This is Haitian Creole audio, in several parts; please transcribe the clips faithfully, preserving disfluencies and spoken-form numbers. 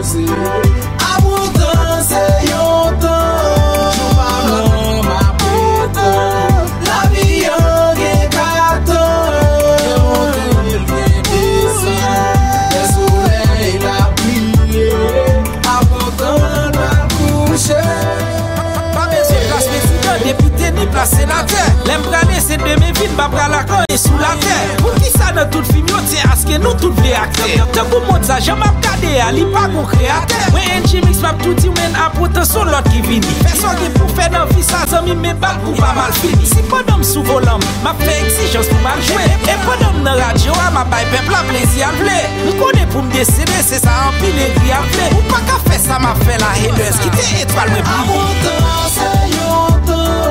Apoutan se yon tan. Jou pa m nan m ap retan. Lavi an gen kat tan. Gen monte, gen desann. Lè solèy la briye. Apoutan l pral kouche. Pa bezwen plas prezidan, depi te ni plas senatè. Lè m prale, se demen vin, pa pral ak anyen sou latè. Poukisa nan tout fim yo, se aske nou tout vle aktè? Tankou mond sa, jan m ap gade a, li pa gon kreyatè. Mwen N G Mix, m ap tou di w, men apoutan se yon lòt ki vini. Fè sa w gen pou fè nan vi sa, zanmi, men bat pou pa mal fini. Si pandan m sou volan m, m ap fè egzijans pou m al jwe. E pandan m nan radyo a, m ap bay pèp la plezi al vle. M konnen pou m deside, se sa anpil egri ap vle. Ou pa ka fè sa m ap fè la, haters, kite etwal mwen briye. Apoutan se yon tan,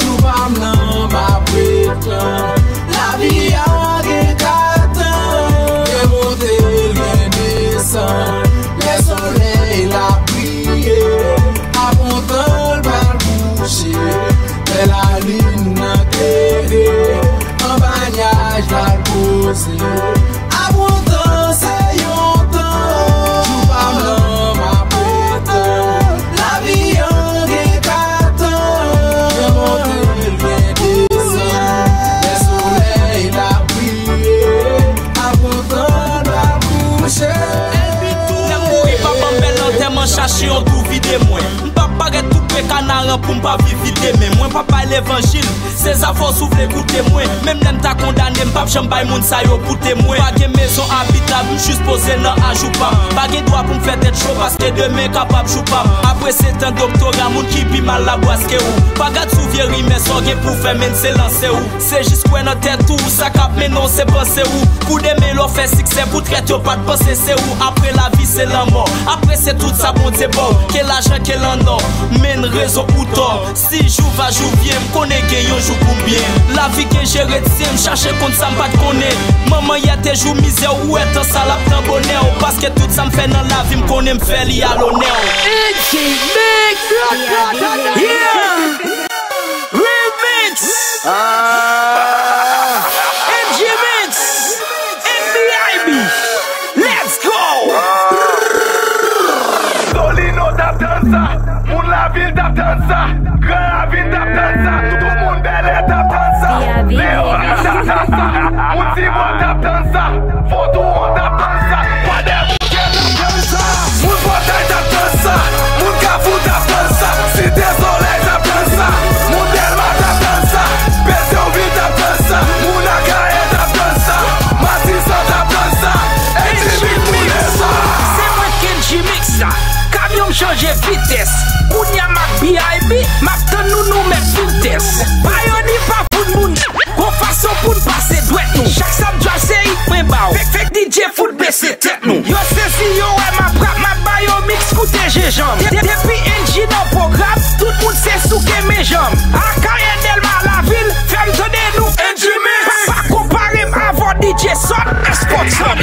jou pa m nan m ap retan. Lavi a gen kat tan, gen monte, gen desann. Lè solèy la briye, apoutan l pral kouche. Lè lalin nan klere, anba nyaj l al poze. Apoutan se yon tan, jou pa m nan m ap retan. Lavi an gen kat tan, gen monte, gen desann. Lè solèy la briye, apoutan l al kouche. Lè m mouri, pa ban m bèl antèman, chache yon twou vide mwen. M p ap parèt tou pre kanaran pou m pa viv vide men. Mwen p ap bay levanjil, se zafè w si w vle koute mwen. Menm lè m ta kondane, m p ap janm bay moun sa yo pou temwen. Pa gen mezon abitab, m jis poze nan ajou pa m. Pa gen dwa pou m fè tèt cho, paske demen kapab jou pa m. Apre sèt an doktora, moun ki pi mal la bwaske ou. Pa gad sou vye rimè, sa w gen pou fè, men se lanse ou. Se jis kwè nan tèt ou, sa k ap mennen w se panse ou. Kou demen lè w fè siksè, pou trèt yo pa t panse se ou. Apre lavi se lanmò, apre se tout sa Bondye ba w. Ke lajan, ke lannò, men rezon ou tò. Si jou va jou vyen, m konnen gen yon jou pou m byen. Lavi gen jere ti, m chache konn sa m pa t konnen. Manman yè te jou mizè, ou wè tan sa l ap tan bonè w. Paske tout sa m fè nan lavi m, konnen m fè li a lonè w. N G Mix. Yeah. Remix. Ah. N G Mix. N B I B. Let's go. Solino t ap tann sa. Moun lavil t ap tann sa. Gran ravin t ap tann sa. Tout moun bèlè t ap tann sa. Leyoran t ap tann sa. Moun Tibwa t ap tann sa. Fondwon t ap tann sa. Kwadèboukè t ap tann sa. Moun Pòtay t ap tann sa. Moun Kafou t ap tann sa. Site Solèy t ap tann sa. Moun Dèlma t ap tann sa. Petyonvil t ap tann sa. Moun Akayè t ap tann sa. Matisan t ap tann sa. N G Mix pou lè sa. Se mwen Kendji Mix la. Kamyon m chanje vitès. Kounye a m ak B I B, m ap tann nou, nou mèt vin tès. Payoni pa pou moun. Gon fason pou n pase dwèt nou. Chak sa m djòl se hit mwen ba w. Fèk, fèk D J fout bese tèt nou. Yo sezi, yo wè m ap rap, m ap ba yo mix, koute jenjanm. De-, depi N G nan pwogram, tout moun se souke men janm. Akayè, Dèlma, lavil, fè m tande nou. N G Mix. Pa, pa konpare m avè w, D J sòt, espòt sòt.